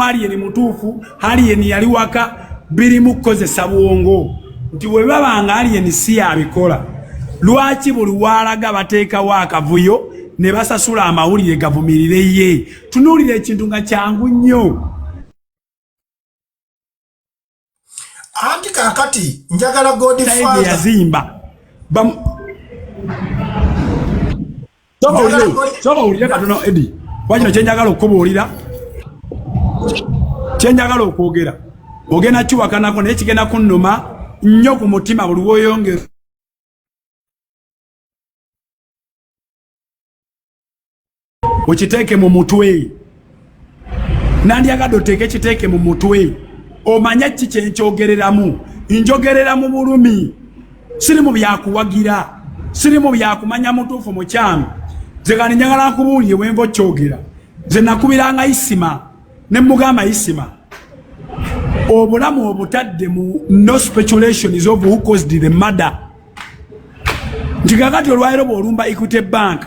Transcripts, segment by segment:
Ebirimu aliyeni mutuufu, aliyeni yali waka, birimu kukozesa bwongo. Nti bwe baba nga aliyeni si yabikola, lwaki buli waalaga bateekawo akavuyo ne basasula amawulire gavumirire ye? Tunuulira ekintu nga kyangu nnyo. Anti kaakati njagala Godfather yazimba soka owulire katono Edi, kuba kino kyenjagala okukubuulira, kyenjagala okwogera ogenda kiwakanako, naye kigenda kunnuma nnyo ku mutima buli woyongera okiteeke mu mutwe. Nandyagadde oteeke kiteeke mu mutwe, omanye ki kyenkyogereramu. Njogerera mu bulumi, siri mu byakuwagira, siri mu byakumanya mutuufu mukyamu. Nze kati njagala nkubuulire wenva okyogera. Nze nakubiranga Isima ne mugamba, Isima, obulamu obutadde mu no speculations of who caused the murder, nti kakati olwaliro bw'olumba Equity Bank,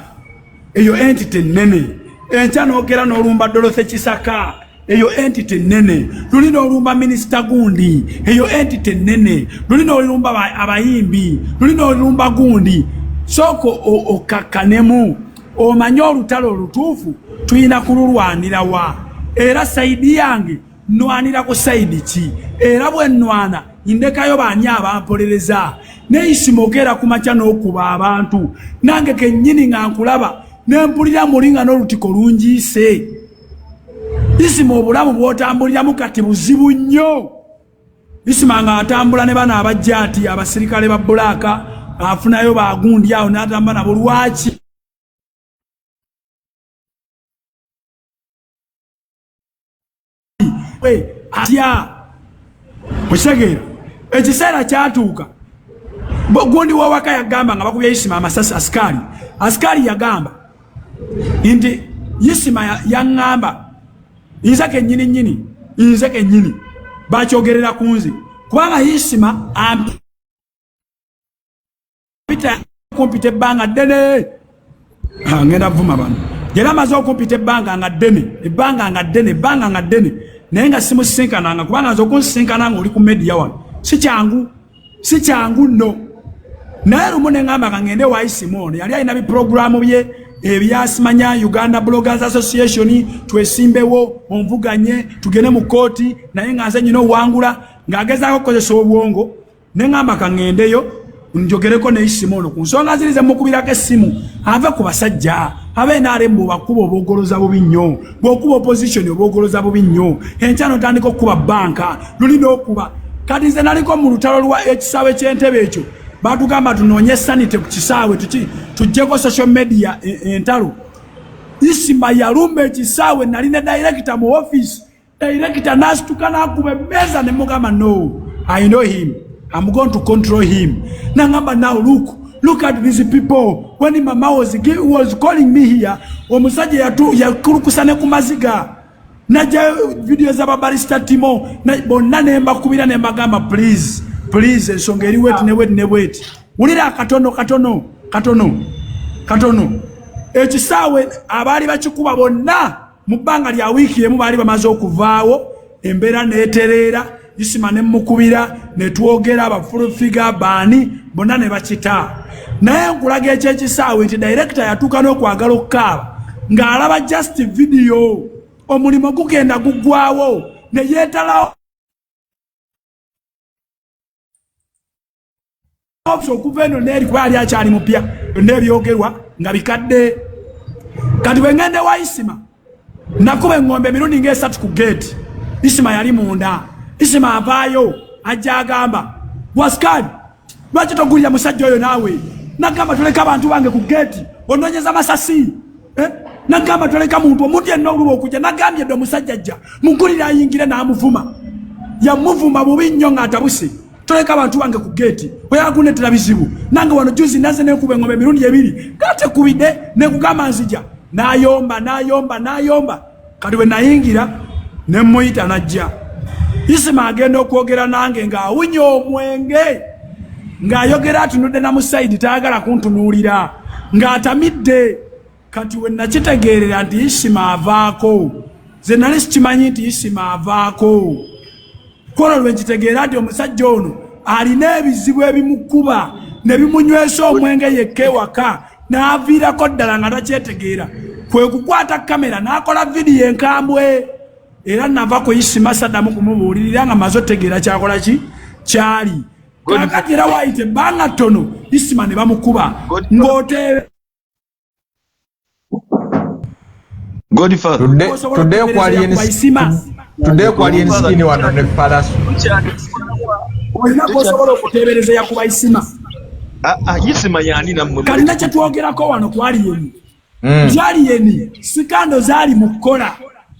eyo entity nnene, enkya n'ogera n'olumba Dorothy Kisaka, eyo entity nnene, luli n'olumba minisita gundi, eyo entity nnene, luli n'olumba abayimbi, luli n'olumba gundi. Sooka okakkanemu omanye olutalo olutuufu tulina kululwanira wa, era side yange nwanira ku side ki, era bwe nnwana ndekayo baani abampolereza. Neisima okeera ku makya n'okuba abantu, nange kennyini nga nkulaba nempulira muli nga n'olutiko lungiise. Isima, obulamu bw'otambuliramu kati buzibu nnyo. Isima nga atambula ne bano abajja ati abasirikale ba black, afunayo bagundi awo n'atambula nabo. Lwaki? Atya okitegeera ekiseera kyatuuka, gundi wawaka yagamba nga bakubye Isima amasasi, asikali yagamba nti Isima yaŋŋamba nze kennyini nnyini, nze kennyini bakyogerera ku nze, kubanga Isima ampita kumpita ebbanga ddene. Ngenda vuma bano. Yali amaze okumpita ebbanga nga ddene, ebbanga nga ddene, ebbanga nga ddene, naye nga simusisinkananga, kubanga nze okunsinkana nga oli ku media wano si kyangu, si kyangu nno. Naye lumu ne ŋŋamba ka ŋŋende wa Isima ono, yali alina bipuroguramu bye ebyasimanya Uganda Bloggers Association, twesimbewo onvuganye tugende mu kooti, naye nga nze nyina owangula, ng'agezaako okukozesa obwongo. Ne ŋŋamba ka ŋŋendeyo njogereko ne Isima ono ku nsonga ziri zemukubirako essimu, ave ku basajja abeNRM. Bwebakuba obogoloza bubi nnyo, bw'okuba opposition obogoloza bubi nnyo, enkya notandika okukuba banka luli n'okuba. Kati nze naliko mu lutalo lwa ekisaawe ky'entebe ekyo, batugamba tunoonye sanity ku kisaawe, tuggyeko social media entalo. Isima yalumba ekisaawe, nali ne director mu office, director nasituka nakuba emmeeza, ne mugamba, "No, I know him, I'm going to control him." Nangamba, "Now look at these people. When mama was calling me here, omusajja yakulukusa ne ku maziga." Najjayo video z'ababarista Timo bonna ne mbakubira ne mbagamba, "Please, please, ensonga eri weti ne weti ne bweti." Wulira katono katono katono katono. Ekisaawe abaali bakikuba bonna mu bbanga lya wiiki emu baali bamaze okuvaawo, embeera neetereera. Isima ne mukubira ne twogera, abafulufiga baani bonna ne bakita. Naye nkulaga ekyekisaawe nti director yatuuka n'okwagala okukaaba ng'alaba just video, omulimu gugenda guggwawo, ne yeetalawo okuva eno neeri, kuba yali akyali mupya, byonna ebyogerwa nga bikadde. Kati bwe ngende wa Isima, nakuba eŋŋombe emirundi ngaesatu ku geeti. Isima yali munda. Isima avaayo ajja agamba, "Wasikali, lwaki togulira musajja oyo naawe?" Nagamba, "Toleka abantu bange ku geeti, onoonyeza masasi, eh?" Nagamba, "Toleka muntu, omuntu yenna oluba okujja." Nagambye dde omusajja ajja mugulire ayingire. N'amuvuma, yamuvuma bubi nnyo ng'atabuse. "Toleka abantu bange ku geeti, oyagala bizibu. Nange wano juzi naze nenkuba engoma emirundi ebiri, gatekubidde nekugamba nzija." N'ayomba, n'ayomba, n'ayomba. Kati bwe nayingira ne muyita najja, Isima agenda okwogera nange ng'awunya omwenge, ng'ayogera atunudde na mu side, tayagala kuntunuulira, ng'atamidde. Kati we nakitegeerera nti Isima avaako. Nze nali sikimanyi nti Isima avaako. Kwono lwe nkitegeera nti omusajja ono alina ebizibu ebimukuba ne bimunywesa omwenge yekka ewaka n'aviirako ddala nga takyetegeera, kwe kukwata kamera n'akola vidiyo enkambwe. Era nava ku Isima saddamu kumubuulirira nga maze otegeera kyakola ki kyali. Kaakati era waayita ebbanga ttono Isima ne bamukuba ng'oteebe Godfather. Tuddeyo ku Alien tuddeyo ku Alien Skin wano ne Palaso. Olina kwosobola okuteebereza yakuba Isima. Ah, ah, Isima yani nammwe. Kalina kye twogerako wano ku Alien. Nti Alien sikando zaali mu kukola.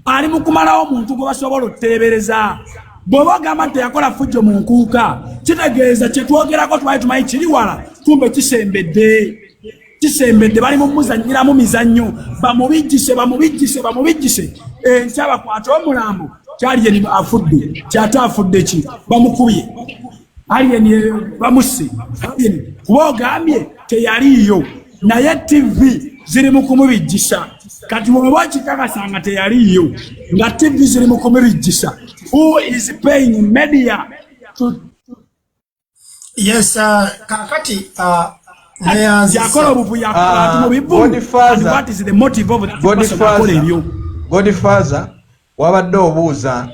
Ali mu kumalawo omuntu gwe basobola okuteebereza. Bw'oba ogamba nti teyakola fujjo mu nkuuka, kitegeeza kye twogerako twali tumanyi kiri wala, kumbe kisembedde. Kisembedde, bali mu muzannyiramu mizannyo, bamubijjise, bamubijjise, bamubijjise. Enkya bakwate omulambo, Alien afudde, kyate afudde ki? Bamukubye. Alien bamusse. Alien kuba ogambye teyaliiyo, naye TV ziri mu kumubijjisa. Kati bw'oba okikakasa nga teyaliiyo, nga TV ziri mu kumubijjisa, who is paying media to Yes, kakati yakola obuvuyo abantu mu bivulu. And what is the motive of that person akola ebyo? Godfather, wabadde obuuza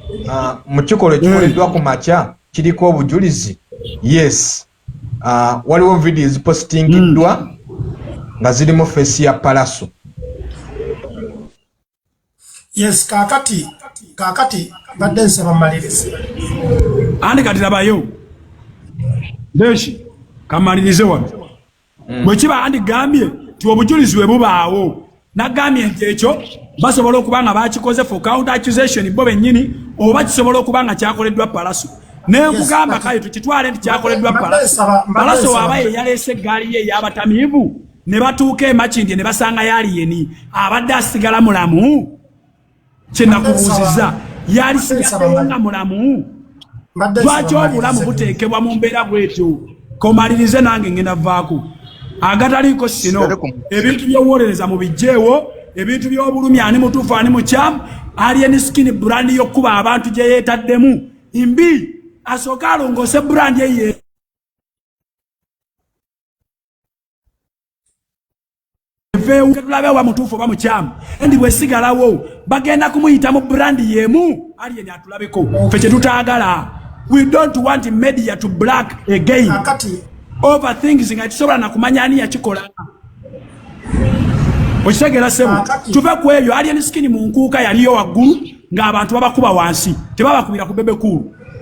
mu kikolwa ekikoleddwa ku makya kiriko obujulizi. Yes, waliwo vidiyo ezipositingiddwa nga zirimu face ya Palaso. Yes, kakati badde nsaba mmalirize. Andi kati labayo Deshi kamalirize wano. Bwe kiba andi gambye nti obujulizi bwe bubaawo, nagambye nti ekyo basobola okuba nga bakikoze for counter accusation bo bennyini, oba kisobola okuba nga kyakoleddwa Palaso. Ne nkugamba kale tukitwale nti kyakoleddwa Palaso. Palaso waaba ye yaleese eggaali ye ey'abatamiivu ne batuuka e Makindye ne basanga Alien abadde asigala mulamu. Kye nakubuuzizza, yalisigaddeyo nga mulamu? Lwaki obulamu buteekebwa mu mbeera bw'etyo? Komalirize nange ngenda vaako agataliiko sino. Ebintu by'owolereza mubijjeewo, ebintu by'obulumi, ani mutuufu ani mukyamu. Alien Skin brand y'okkuba abantu gye yeetaddemu mbi, asooke alongoose brand eyo eveewo, tulabe oba mutuufu oba mukyamu. Endi bwesigalawo bagenda kumuyita mu brand y'emu. Alien atulabeko ffe kye tutaagala. We don't want media to black again over things nga tusobola nakumanya ani yakikola. Okitegeera ssebo? Tuve ku ebyo. Alien Skin mu nkuuka yaliyo waggulu ng'abantu babakuba wansi, tebabakubira ku Bebe Cool.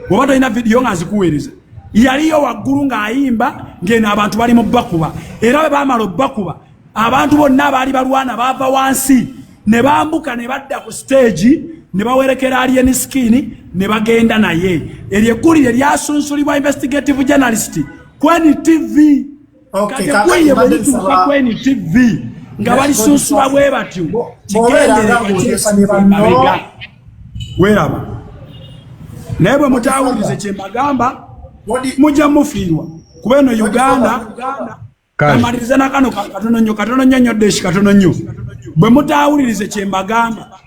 Oba tolina vidiyo nga nzikuweereza. Yaliyo waggulu ng'ayimba ng'eno abantu bali mu bakuba, era bwe baamala obbakuba abantu bonna abaali balwana baava wansi ne bambuka ne badda ku stage ne bawerekera Alien Skin ne bagenda naye. Eryo eggulire lyasunsulibwa investigative journalist Kweni TV. Kati eggulire bwe lituuka Kweni TV nga balisunsula bwe batyo, kigenderemabega weeraba. Naye bwe mutawulirize kye mbagamba, mujja mufiirwa, kuba eno Uganda. Kamaliriza nakano katono nnyo, katono nnyo nnyo, Deshi, katono nnyo. Bwe mutawulirize kye mbagamba,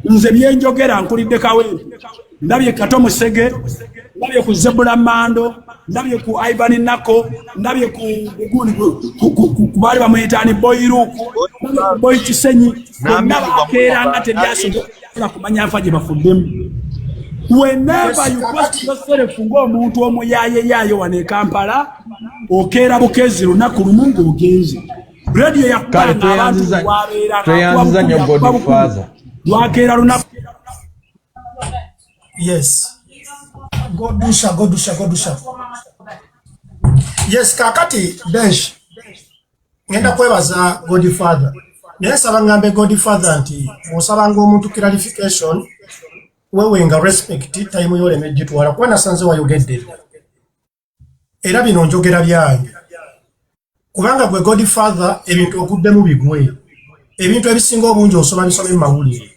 nze byenjogera nkulidde Kawempe, ndabye Kato Musege, ndabye ku Zebula Mando, ndabye ku Ivan Nako, ndabye ku gundi ku baali bamuyitaani Boyiruku, Boyi Kisenyi, bonna bakeeranga teryasobola kumanya nfa gye bafuddemu. Whenever you post yourself ng'omuntu omuyaayeeyaayo wano e Kampala, okeera bukezi lunaku lumu ng'ogenze. Radio yakubanga abantu wabeera Tweyanziza nnyo Godfather. Lwakeera lunaku. Yes, godusha, godusha, godusha. Yes, kakati Desh, ngenda kwebaza Godfather, naye nsaba ngambe Godfather nti bw'osabanga omuntu clarification, wewenga respect time y'oleme gitwala, kuba nasanze wayogedde dda. Era bino njogera byange, kubanga gwe Godfather ebintu oguddemu bigwe, ebintu ebisinga obungi osoma bisome mu mawulire,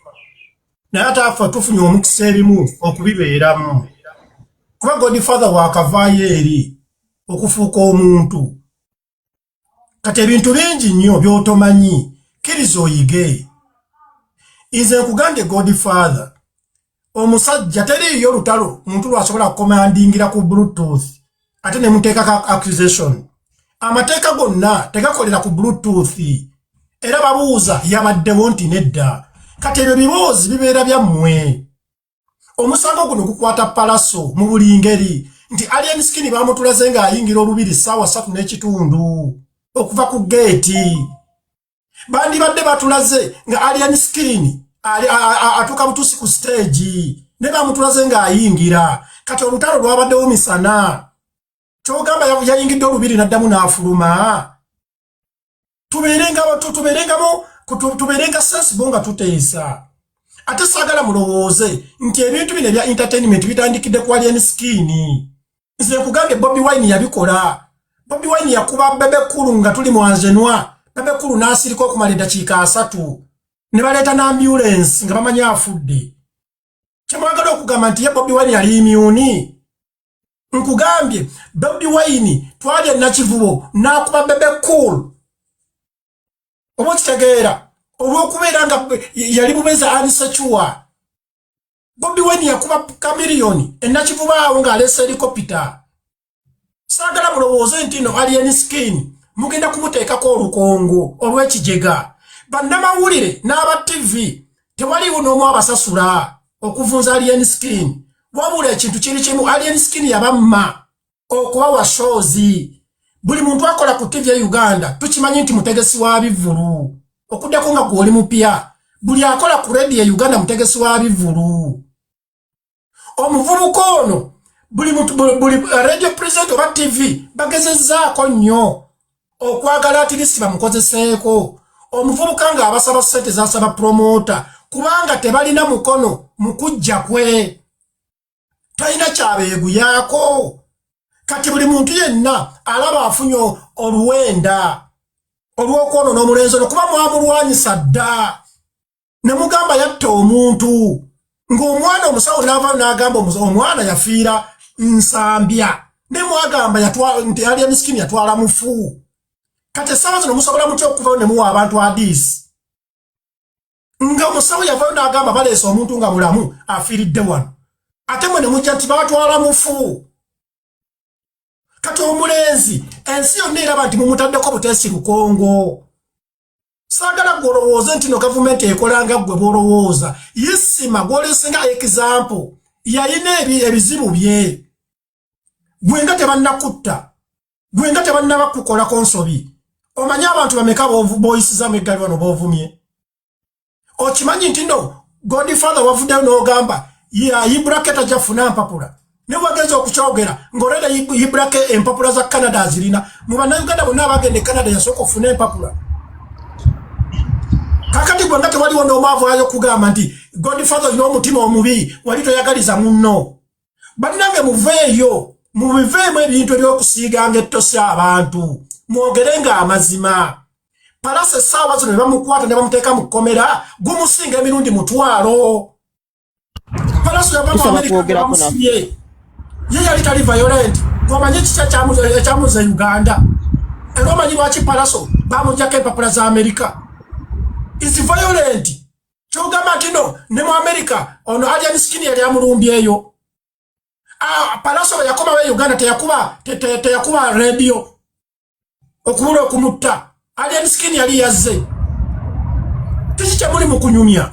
naye ate afe tufunye omukisa ebimu okubibeeramu, kuba Godfather wakavaayo eri okufuuka omuntu. Kati ebintu bingi nnyo by'otomanyi, kkiriza oyige. Nze nkugambye, Godfather, omusajja teriiyo lutalo muntu lwasobola kukomandingira ku Bluetooth ate ne muteekako accusation. Amateeka gonna tegakolera ku Bluetooth, era babuuza yabaddewo nti nedda. Kati ebyo biboozi bibeera byammwe. Omusango guno gukwata Palaso mu buli ngeri, nti Alien Skin bamutulaze ng'ayingira olubiri ssaawa 3:30 okuva ku geeti. Bandibadde batulaze nga Alien Skin atuuka butuusi ku stage, ne bamutulaze ng'ayingira. Kati olutalo lwabaddewo misana. Kyogamba yayingidde olubiri n'addamu n'afuluma? Tubeerenga sensible nga tuteesa. Ate saagala mulowooze nti ebintu bino ebya entertainment bitandikidde ku Alien Skin. Nze nkugambye, Bobi Wine yabikola. Bobi Wine yakuba Bebe Cool nga tuli mu Anzenwa. Bebe Cool n'asirika okumala eddakiika 30, ne baleeta n'ambulance nga bamanyi afudde. Kyemwagala okugamba nti ye Bobi Wine yali immune? Nkugambye, Bobi Wine twali enakivubo n'akuba Bebe Cool, oba okitegeera, olw'okubeera nga yali bubeza unsecure. Bobi Wine yakuba Chameleone enakivubo awo ng'aleesa helicopter. Saagala mulowooze nti no Alien Skin mugenda kumuteekako olukongo olw'ekijega. Bannamawulire n'aba TV, tewaliwo n'omu abasasula okuvunza Alien Skin. Wabula ekintu kiri kimu, Alien Skin yabamma okubawa shows. Buli muntu akola ku TV e Uganda tukimanyi nti mutegesi wa bivvulu, okuddako nga gw'oli mupya. Buli akola ku radio e Uganda mutegesi wa bivvulu. Omuvubuka ono, buli muntu, buli radio presenter oba TV bagezezzaako nnyo okwagala at least bamukozeseeko. Omuvubuka ng'abasaba ssente zasaba promoter, kubanga tebalina mukono mu kujja kwe, talina kyabeeguyaako. Kati buli muntu yenna alaba afunye oluwenda olw'okwonoona omulenzi ono, kuba mwamulwanyisa dda ne mugamba yatta omuntu, ng'omwana omusawo n'avaayo n'agamba omwana yafiira Nsambya, ne mwagamba nti Alien Skin yatwala mufu. Kati essaawa zino musobola mutya okuvayo ne muwa abantu adiisi nga omusawo yavayo n'agamba baleese omuntu nga mulamu afiiridde wano, ate mwe ne mujja nti batwala mufu? Kati omulenzi ensi yonna eraba nti mumutaddeko buteesi lukongo. Saagala gwe olowooze nti no gavumenti ekola nga ggwe bw'olowooza. Isima gw'olesenga example yalina ebizibu bye. Gwe nga tebannakutta, gwe nga tebannaba kukolako nsobi, omanyi abantu bameka b'oyisizamu eggali wano b'ovumye? Okimanyi nti no Godfather wavuddeyo n'ogamba Ibrake tajja funa mpapula, ne wagenza okukyogera ng'oleda Ibrake empapula za Canada azirina. Mu Bannayuganda bonna abagenda e Canada yasooka okufuna empapula. Kakati gwe nga tewaliwo n'omwavaayo okugamba nti Godfather olina omutima omubi, wali toyagaliza munno. Bannange, muveeyo, mubiveemu ebintu ebyokusiiganga ettosi abantu, mwogere nga amazima. Palasa essaawa zino ne bamukwata ne bamuteeka mu kkomera, gumusinga emirundi 1000. Palaso yava mu Tusaba Amerika kwogerako. Bamusibye, ye yali tali violent. Gwomanyi kiki ekyamuza Uganda? Era omanyi lwaki Palaso bamugjako empapula za Amerika? Is violent. Kyogamba nti no ne mu Amerika ono Alien Skin yali amulumbyeyo. Ah, Palaso bwe yakomawo e Uganda teyakuba radio okubula okumutta? Alien Skin yali yazze. Kiki kyemuli mu kunyumya?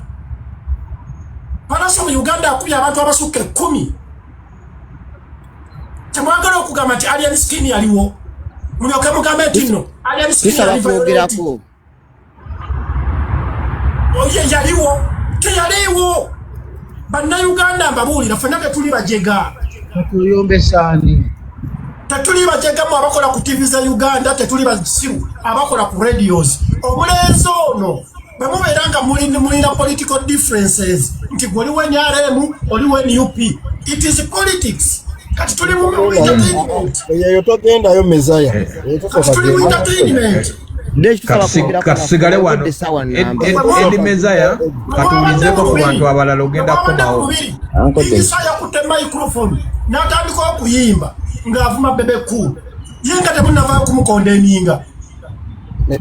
Palaso mu Uganda akubye abantu abasukka 10. Temwagala okugamba nti Alien Skin yaliwo, mulyoke mugambe nti no Alien Skin Tusaba yali violent. kwogerako. Oye yaliwo, teyaliwo? Bannayuganda, mbabuulira, ffenna tetuli bajega. Katuyombesaani. Tetuli bajegamu abakola ku TV za Uganda, tetuli basiru abakola ku radios. Omulenzi ono bwe mubeera nga mulina political differences, nti gwe oli we NRM, oli we NUP, it is politics. Kati tuli mu entertainment. Eyo togendayo, Mezaya. Kati tuli mu entertainment. Katusigale wano. Edi Mezaya, katuwulizeko ku bantu abalala, ogenda kukomawo. Isa yakutte microphone n'atandika okuyimba ng'avuma Bebe Cool, ye nga temunnavaayo kumukondeminga.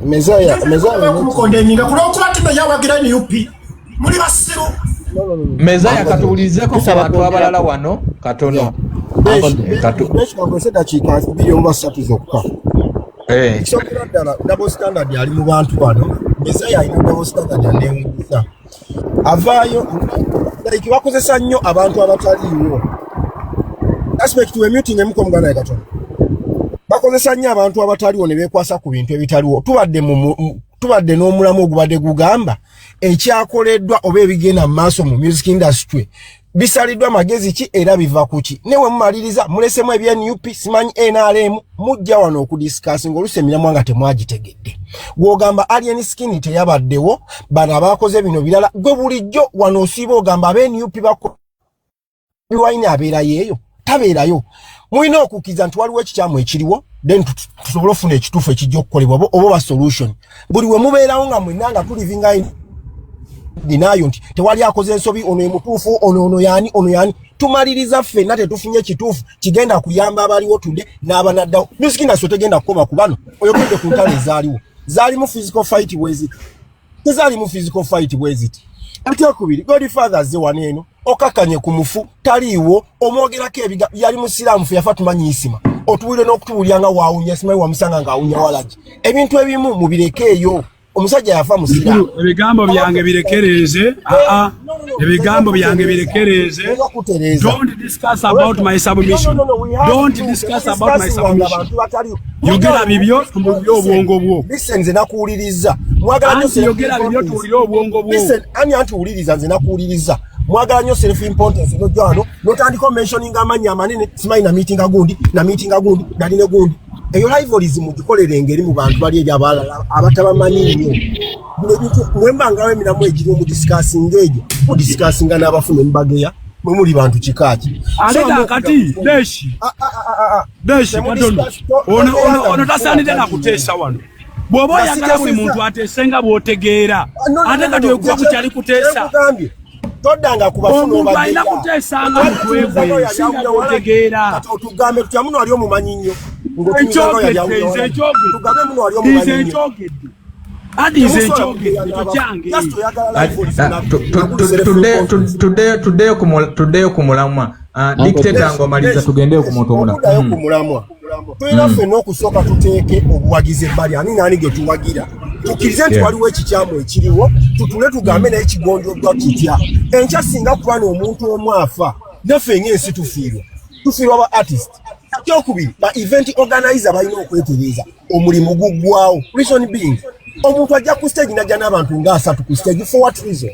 Mezaya, Mezaya. Kumukondeminga kulwokuba tino yawagira NUP. Muli basiru. Mezaya, katuwulirizeko ku bantu abalala wano katono. Kankozese dakiika 2 oba 3 zokka. Ekisookera ddala, double standard ali mu bantu bano. Mezaya alina double standard anewuunyisa. Avaayo like bakozesa nnyo abantu abataliiwo. Aspect we muting emuko muganda katono. Bakozesa nnyo abantu abataliwo ne beekwasa ku bintu ebitaliwo. Tubadde n'omulamu ogubadde gugamba ekyakoleddwa oba ebigenda mu maaso mu music industry bisaliddwa magezi ki era biva ku ki? Ne we mumaliriza mulesemu ebya NUP, simanyi NRM, mujja wano okudiscussinga oluusi emiramwa nga temwagitegedde. Gw'ogamba Alien Skin teyabaddewo, bano abakoze bino birala. Gwe bulijjo wano osiiba ogamba abe NUP bako Wine abeerayo, eyo tabeerayo. Mulina okukkiriza nti waliwo ekikyamu ekiriwo, then tusobole okufuna ekituufu ekijja okukolebwa oba solution. Buli we mubeerawo nga mwenna nga tulivinga denial nti tewali akoze ensobi, ono ye mutuufu, ono yaani, ono yaani, tumaliriza ffenna tetufunye kituufu kigenda kuyamba abaliwo tudde n'abanaddawo. Music industry tegenda kukoma ku bano. Oyogedde ku ntalo ezaaliwo, zaalimu physical fight bweziti? Tezaalimu physical fight bweziti. Ekyokubiri, Godfather azze wano eno okakkanye ku mufu taliiwo, omwogerako ebiga yali musiraamu, fe yafa tumanyi Isima. Otuwulire n'okutuwulira nga waawunya, simanyi wamusanga ng'awunya walagi. Ebintu ebimu mubirekeeyo, omusajja yafa musiraamu. Ebigambo byange birekereze. Aa, ebigambo byange birekereze. Don't discuss about my submission. Don't discuss about my submission. Yogera bibyo, tumbulire obwongo bwo. Listen, nze nakuwuliriza. Mwagala nnyo Anti yogera bibyo, tuwulire obwongo bwo. Listen, ani anti wuliriza, nze nakuwuliriza. Mwagala nnyo self importance, nojja wano notandika mentioning amannya amanene, simanyi na meetinga gundi na meetinga gundi nali ne gundi. Eyo rivalries mugikolere engeri mu bantu bali eri abalala abatabamanyi nnyo. Bino ebintu mwembangawo emiramu egiri omudiscussinga, egyo mudiscussinga n'abafu ne mubageya. Mwe muli bantu kikaaki? Ate kakati Deshi, Deshi, katono. Ono tasaanidde na kuteesa wano. Bw'oba oyagala buli muntu ateese nga bw'otegeera, ate kati okuba kukyali kuteesa. Nkugambye, toddanga ku bafu. Omuntu alina kuteesa nga mutwe gwe singa bw'otegeera. Kati otugambe tutya muno ali omumanyi nnyo? Nkyogedde nze, nkyogedde. Tugambe muno ali Nze omumanyi nnyo. nkyogedde, anti nze nkyogedde, ekyo kyange. Tuddeyo ku mulamwa. Dictator, ng'omaliza tugende ku muntu omulala. Okuddayo ku mulamwa, tulina ffenna okusooka tuteeke obuwagizi ebbali, ani naani gwe tuwagira, tukkirize nti waliwo ekikyamu ekiriwo, tutule tugambe naye kigonjoddwa kitya. Enkya singa kuba n'omuntu omu afa, naffe ng'ensi tufiirwa, tufiirwa ba artist. Ekyokubiri, ba event organizer balina okwetereeza, omulimu guggwawo. Reason being, omuntu ajja ku stage najja n'abantu nga 30 ku stage, for what reason?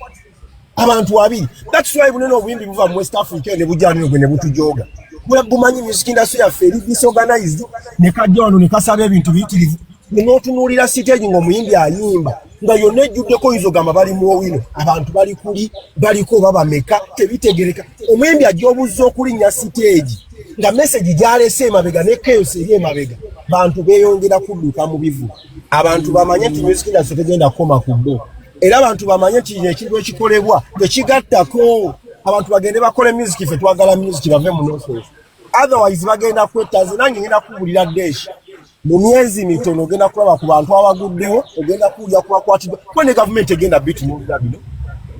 Abantu 20. That's why bunene obuyimbi buva mu West Africa ne bujja nino gwe ne butujoga. Bumanyi music industry yaffe eri disorganized, ne kajja wano ne kasaba ebintu biyitirivu. N'otunuulira stage ng'omuyimbi ayimba nga yonna ejjuddeko, oyinza ogamba bali mu owino, abantu bali kuli baliko oba bameka, tebitegereka. Omuyimbi ajja obuzza okulinnya stage nga message gy'alese emabega ne chaos eri emabega, bantu beeyongera kudduka mu bivu. Abantu bamanye nti music industry tegenda kukoma ku bo, era abantu bamanye nti kino ekintu ekikolebwa tekigattako. Abantu bagende bakole music, ffe twagala music, bave mu nonsense, otherwise bagenda kwetta. Nze nange ngenda kuwulira Desh, mu myezi mitono ogenda kulaba ku bantu abaguddewo, ogenda kuwulira ku bakwatiddwa, kuba ne gavumenti egenda bitunuulira bino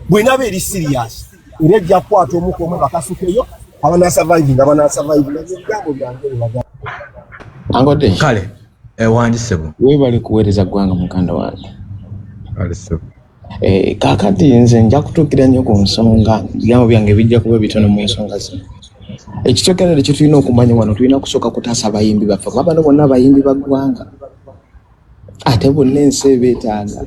bw'enaaba eri serious, era ejja kukwata omu ku omu bakasukeyo abanasurvivinga, abanasurvivinga. Ebigambo byange byebaga. Uncle Desh. Kale, wangi ssebo. Weebale kuweereza ggwanga, muganda wange. Kale ssebo. Kaakati nze nja kutuukira nnyo ku nsonga, ebigambo byange bijja kuba bitono mu nsonga zino. Ekitokerere kye tulina okumanya wano, tulina kusooka kutaasa abayimbi baffe, kuba bano bonna abayimbi ba ggwanga, ate bonna ensi ebeetaaga,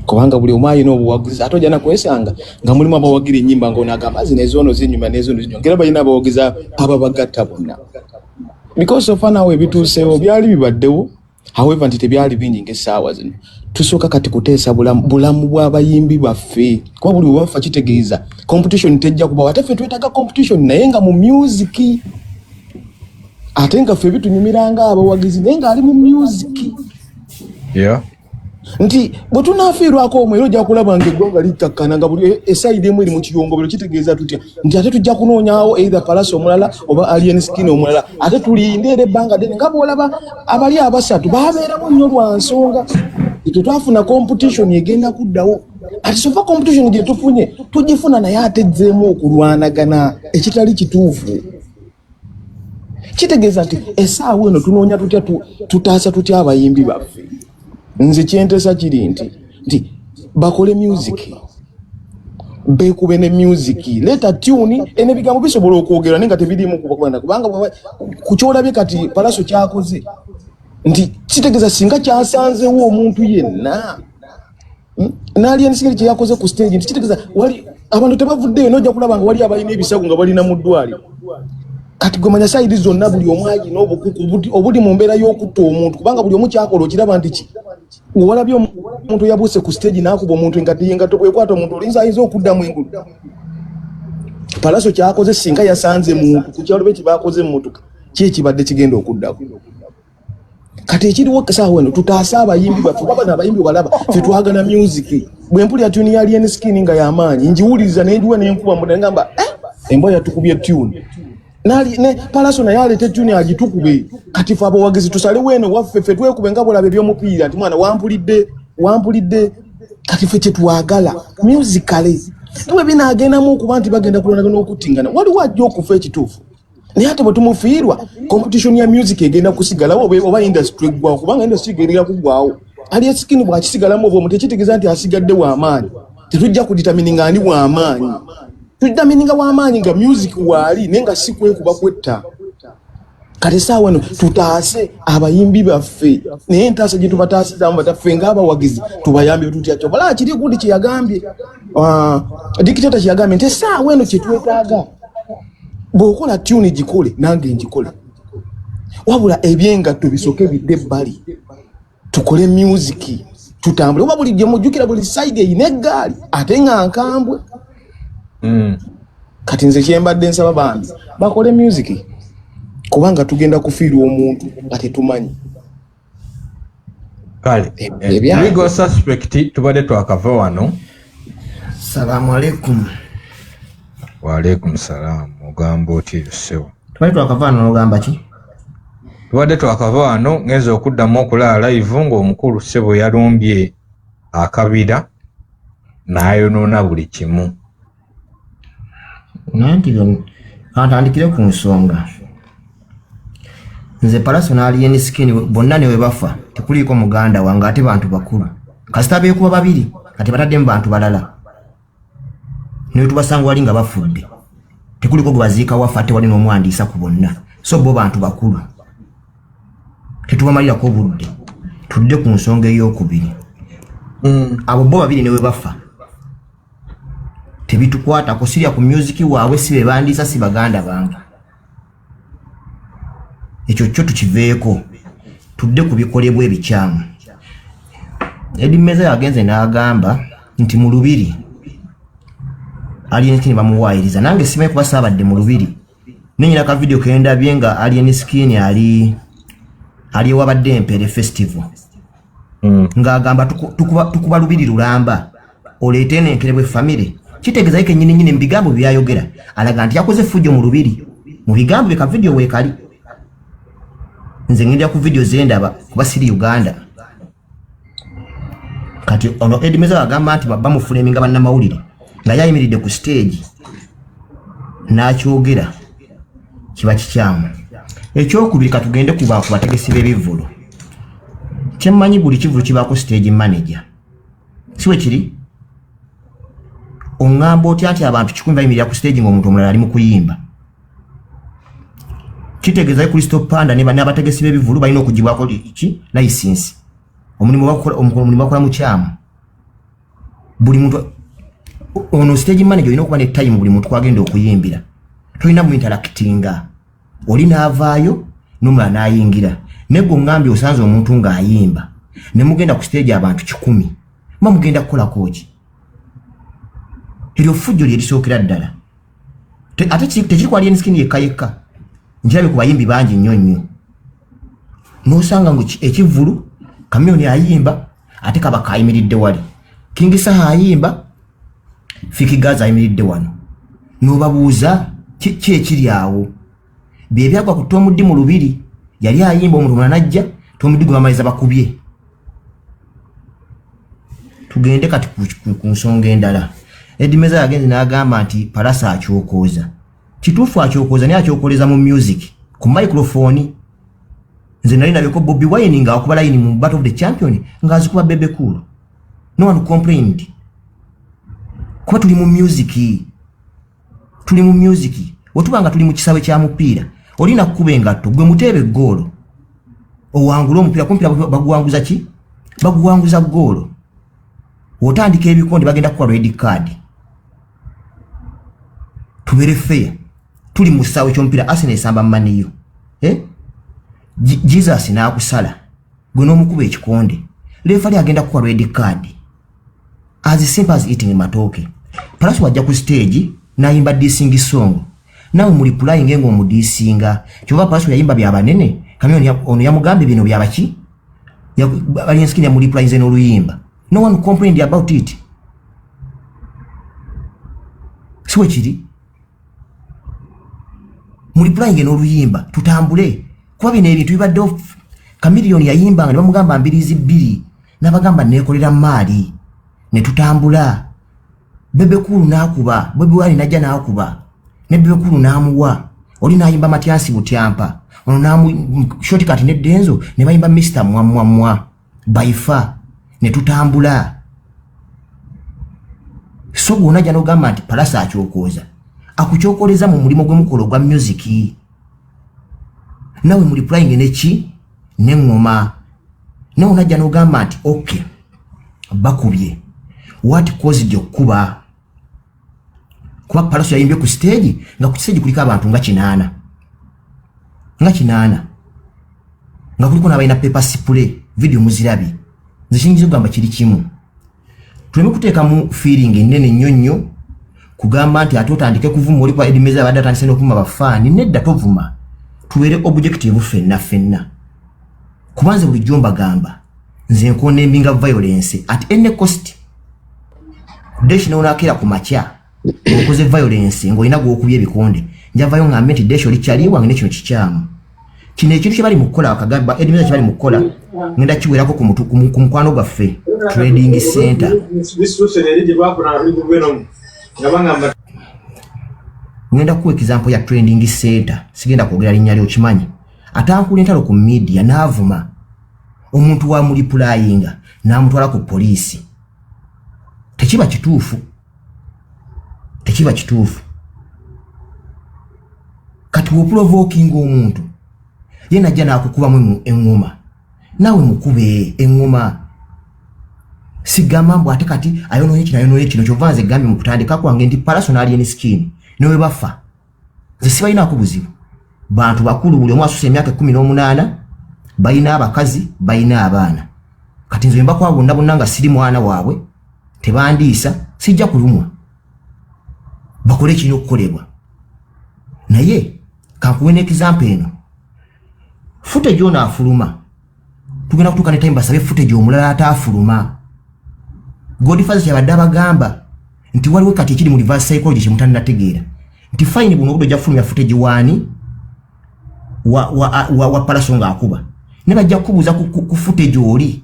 kubanga buli omu alina obuwagizi. Ate ojja nakwesanga nga mulimu abawagira ennyimba, ng'onaagamba zino ezoono zinyuma n'ezoono zinyuma, ngera balina abawagizi ababagatta bonna, because of naawe ebituuseewo byali bibaddewo, however nti tebyali bingi ng'essaawa zino. Tusooka kati kuteesa bulamu bw'abayimbi baffe, kuba buli bwe bafa kitegeeza competition tejja kubawo. Ate ffe twetaaga competition, naye nga mu music, ate nga ffe bitunyumira nga abawagizi, naye ng'ali mu music, nti bwe tunaafiirwako omwo, era ojja kulaba nga eggwanga likkakkana, nga buli esayidi emu eri mu kiyongobero. Kitegeeza tutya nti ate tujja kunoonyawo either Pallaso omulala oba Alien Skin omulala, ate tulinde era ebbanga ddene, nga bw'olaba abali abasatu babeeramu nnyo lwa nsonga tetwafuna competition egenda kuddawo. Ati so far competition gye tufunye tugifuna, naye ate ezzeemu okulwanagana ekitali kituufu. Kitegeeza nti essaawa eno tunoonya tutya tutaasa tutya abayimbi baffe. Nze kyentesa kiri nti bakole music, bekube ne music, leeta tune eno. Ebigambo bisobola okwogerwa naye nga tebiriimu kubakubana, kubanga ku kyolabye kati Palaso kyakoze nti kitegeeza singa kyasanzewo omuntu yenna, N'Alien Skin kyeyakoze ku stage nti kitegeeza wali abantu tebavuddeyo, nojja kulaba nga wali abalina ebisago nga balina mu ddwaliro. Kati gwemanya side zonna buli omu alina obukuku obuli mu mbeera y'okutta omuntu, kubanga buli omu kyakola okiraba nti ki walabye omuntu yabuuse ku stage n'akuba omuntu engatto ye, engatto bwekwata omuntu olinza ayinza okuddamu engulu. Palaso kyakoze singa yasanze muntu ku kyalo be kyebakoze emmotoka, ki ekibadde kigenda okuddako? Kati ekiriwo kasaawa eno, tutaase abayimbi baffe. Oba bano abayimbi balaba ffe twagala music. Bwe mpulira tune ya Alien Skin nga y'amaanyi, ngiwuliriza nenjiwa nenkuba mbu nengamba, "Eh, embwa yatukubye tune." Nali ne Palaso naye aleete tune agitukube. Kati fe abawagizi tusalewo eno waffe, ffe twekube nga bwolaba ebyomupiira nti mwana wampulidde wampulidde. Kati ffe kyetwagala musically bwe binaagendamu okuba nti bagenda kulwanagana okuttingana, waliwo ajja okufa ekituufu, naye ate bwe tumufiirwa competition ya music egenda kusigalawo oba industry eggwawo, kubanga industry egenda kuggwawo. Alien Skin bw'akisigalamu oba omuntu, tekitegeeza nti asigadde w'amaanyi. Tetujja kudetermininga ani w'amaanyi, tudetermininga w'amaanyi nga music waali, naye nga si kwekuba kwetta. Kati essaawa eno tutaase abayimbi baffe, naye entaasa gye tubataasizaamu bataffe ng'abawagizi tubayambye tutya? Kyobalaba kiri gundi kyeyagambye, dictator kyeyagambye nti essaawa eno kyetwetaaga, bw'okola tune gikole nange ngikole, wabula ebyengatto bisooke bidde ebbali, tukole music tutambule. Oba buli gye mujjukira buli side eyina eggaali ate nga nkambwe. Kati nze kyembadde nsaba, bambi bakole music, kubanga tugenda kufiirwa omuntu nga tetumanyi. Kale. Legal suspect, tubadde twakava wano. Salamu alaikum. Waalaikum salaamu. Ogamba otya ssebo? Tubadde twakava wano, n'ogamba ki? Tubadde twakava wano, ngenza okuddamu okulaba live ng'omukulu ssebo yalumbye akabira n'ayonoona buli kimu. Naye nti byonna kantandikire ku nsonga. Nze Palaso n'Alien Skin bonna ne we bafa tekuliiko muganda wange, ate bantu bakulu. Kasita beekuba babiri, kati bataddemu bantu balala, ne tubasanga wali nga bafudde, tekuliko gwe baziika waffe, ate wali n'omwandiisa ku bonna. So bo bantu bakulu, tetubamalirako budde. Tudde ku nsonga ey'okubiri. Abo bo babiri ne we bafa tebitukwatako. Sirya ku music waabwe, si be bandiisa, si baganda bange. Ekyo kyo tukiveeko, tudde ku bikolebwa ebikyamu. Eddie Meza yagenze n'agamba nti mu lubiri Alien Skin bamuwaayiriza. Nange simanyi kuba saabadde mu lubiri, nenyina ka video kendabye nga Alien Skin ali ewabadde Empere Festival, ng'agamba tukuba lubiri lulamba, oleete eno enkerebwe famire. Kitegeeza ye kennyini nnyini mu bigambo byayogera alaga nti yakoze effujjo mu lubiri, mu bigambo bye. Ka video weekali, nze ngenda ku video zendaba kuba siri Uganda. Kati ono Eddie Meza agamba nti bamufuleminga bannamawulire nga yayimiridde ku stage n'akyogera, kiba kikyamu. Ekyokubiri, katugende ku bategesi b'ebivvulu. Kyemmanyi, buli kivvulu kibaako stage manager, si bwe kiri? Oŋŋamba otya nti abantu 1,000 bayimirira ku stage ng'omuntu omulala ali mu kuyimba? Kitegeeza Kristo Panda ne n'abategesi b'ebivvulu balina okugibwako ki license. Omulimu bakola mukyamu. Buli muntu ono stage manager olina okuba ne time buli muntu kwagenda okuyimbira, tolina mu interactinga. Oli n'avaayo n'omulala n'ayingira, naye gwe oŋŋambye osanze omuntu ng'ayimba ne mugenda ku stage abantu 1,000, muba mugenda kukolako ki? Eryo ffujjo lye lisookera ddala. Ate tekiri ku Alien Skin yekka yekka, nkirabye ku bayimbi bangi nnyo nnyo. N'osanga ngu ekivvulu Kamiyoni ayimba ate Kabaka ayimiridde wali, King Saha ayimba, Fik Gaza ayimiridde wano, n'obabuuza ki ekiri awo. Bye byagwa ku Tom D mu lubiri, yali ayimba, omuntu omulala najja, Tom D gwe bamaliza bakubye. Tugende kati ku nsonga endala. Eddie Mezaya agenze n'agamba nti Pallaso akyokooza. Kituufu akyokooza, naye akyokoleza mu music ku microphone. Nze nali nabyeko Bobi Wine ng'akuba line mu Battle of the Champion ng'azikuba Bebe Cool, no one complained, kuba tuli mu music, tuli mu music. Wetuba nga tuli mu kisaawe kya mupiira, olina kukuba engatto gwe muteebe eggoolo owangule omupiira. Ku mupiira baguwanguza ki? Baguwanguza ggoolo. Otandika ebikonde, bagenda kukuwa red card. Tubeere fair, tuli mu kisaawe ky'omupiira. Arsenal esamba Man U, eh? Jesus n'akusala gwe n'omukuba ekikonde, referee agenda kukuwa red card, as simple as eating matooke. Pallaso wajja ku stage n'ayimba dissing song, nawe mu replying ng'omudissinga. Kyova Pallaso yayimba byabanene. Kamyoni ono yamugambye bino byabaki. Alien Skin yamureplyinze n'oluyimba, no one complained about it. Si bwe kiri? Mu replying n'oluyimba, tutambule, kuba bino ebintu bibaddewo. Chameleone yayimbanga ne bamugamba mbirizi bbiri, n'abagamba neekolera maali, ne tutambula. Bebe Cool n'akuba, Bobi Wine najja n'akuba ne Bebe Cool n'amuwa oli n'ayimba Matyansi Butyampa, ono namu Shortcut ne Denzo ne bayimba Mr Mwamwamwa baifa, ne tutambula. So gwonajja n'ogamba nti Pallaso akyokooza, akukyokoleza mu mulimu gwe mukola ogwa music, nawe mu replying neki neŋŋoma. Nawe onajja n'ogamba nti okay, bakubye, what caused okukuba? Kuba Pallaso yayimbye ku stage nga ku stage kuliko abantu nga 8, nga 8, nga kuliko n'abalina pepper spray. Video muzirabye. Nze kiyinza okugamba kiri kimu, tuleme kuteekamu feeling ennene nnyo nnyo kugamba nti ate otandike kuvuma oli, kuba Eddie Mezaya abadde atandise n'okuvuma bafaani. Nedda, tovuma, tubeere objective ffenna ffenna, kuba nze bulijjo mbagamba, nze ncondemninga violence at any cost. Deshi nonakeera ku makya okoze violence ng'olina gw'okubya ebikonde, njavayo ŋŋambe nti Deshi oli kyali wange ne kino kikyamu. Kino ekintu kye bali mu kukola, akagamba Eddie Mezaya kye bali mu kukola, ngenda kiwerako ku mukwano gwaffe Trading Center. Eri gye bakola nga tuli ku Venom nga bagamba Ngenda kuwa example ya Trading Center, sigenda kwogera linnya lyo, kimanyi atankula entalo ku media n'avuma omuntu wa mureplyinga n'amutwala ku poliisi. Tekiba kituufu, tekiba kituufu. Kati woprovokinga omuntu, ye najja n'akukubamu eŋŋoma, naawe mukube eŋŋoma. Sigamba mbu ate kati ayonoonye kino, ayonoonye kino. Kyova nze gambye mu kutandika kwange nti Pallaso n'Alien Skin newe bafa, nze sibalinaako buzibu. Bantu bakulu, buli omu asusa emyaka 18, balina abakazi, balina abaana. Kati nze mbakwaba bonna bonna nga siri mwana waabwe, tebandiisa, sijja kulumwa. Bakole ekirina okukolebwa. Naye kankuwe n'example eno, footage ono afuluma, tugenda kutuuka ne time basabe footage omulala ataafuluma. Godfather kyabadde abagamba nti waliwo kati ekiri mu reverse psychology kyemutannategeera nti fine, buno obudde ojja kufulumya footage waani wa Pallaso ng'akuba, ne bajja kukubuuza ku footage oli